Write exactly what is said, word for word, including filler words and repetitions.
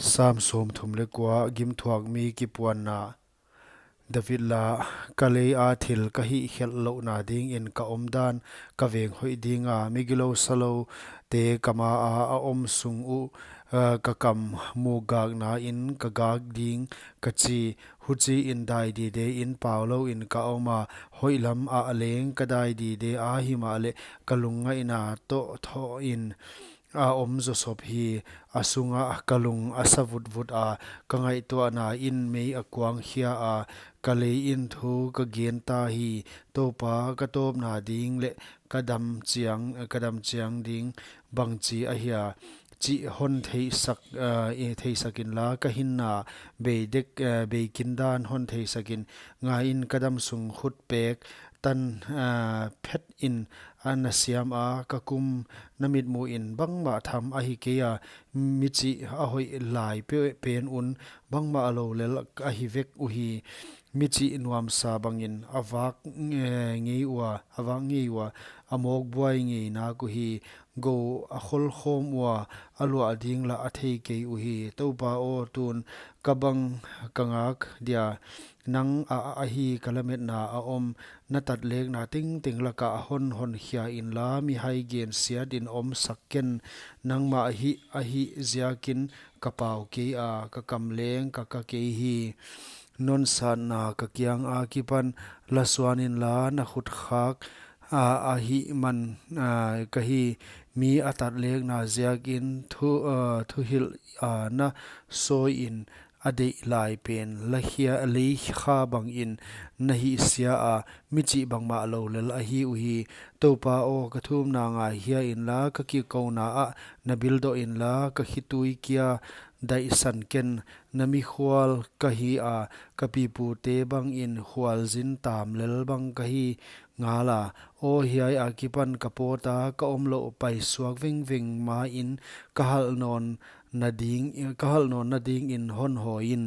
Sam sawmthum leh kua. Gimthuak mi kipuanna. David la. Ka lei a thil ka hihkhelh louhna dingin ka omdan ka veng hoih dinga, migilou saloute ka maa a om sung uh, ah, ka kam mukgakna in ka gak ding, ka chi. Huchiin dai dide in pau louin ka om a, hoih lam ah leng ka dai dide a, himahleh ka lungngaihna toh thohin a om zawsop hi. A sunga ka lung a sa vutvut a, ka ngaihtuahna in mei a kuang khia a, ka lei in thu ka gen ta hi. Toupa, ka tawpna ding leh ka dam chiang, ka dam chiang ding bangchi ahia chih hon theisak, ah, i theisak inla, ka hinna bei dek, ah, bei kin dan hon theisak in. Ngai in, ka dam sung khut pek tan, ah, phet in a na siam a, ka kum na mitmuh in bangmah tham ahi kei a, michih a hoih lai pe-, pen un bangmah a lou lel ahi vek uhi. Michih nuamsa bangin a vak, eh, ngei ua, a vak ngei ua, a mawk buai ngei nak uhi. Gou a khol khawm ua, a luah ding lah a thei kei uhi. Toupa aw, tun ka bang ka ngak dia, nang a, a, ahi ka lametna a om, na tatlekna tengteng laka hon honkhia inla, mihai gensiat in omsak ken. Nangmah hih, ahih ziakin ka pau kei a, ka kam leng ka ka kei hi. Non satna ka kiang akipan la suan inla, na khut khak a, ahih man, ah, ka hi. Mi a tatlekna ziakin thu, ah, thuhilh a na sawi in, a deih lai pen la khia, lei kha bangin na hihsia a, michih bangmah lou lel ahi uhi. Toupa aw, ka thumna ngaikhia inla, ka kikouna ah na bildoh inla, ka khitui kia daihsan ken. Na mikhual ka hi a, ka pipute bangin khualzin tam lel bang ka hi ngal a. Aw, hiai akipan ka pawt a, ka omlouh paisuak vengveng main ka halh nawn na ding, ka halh nawn na dingin hon hawi in.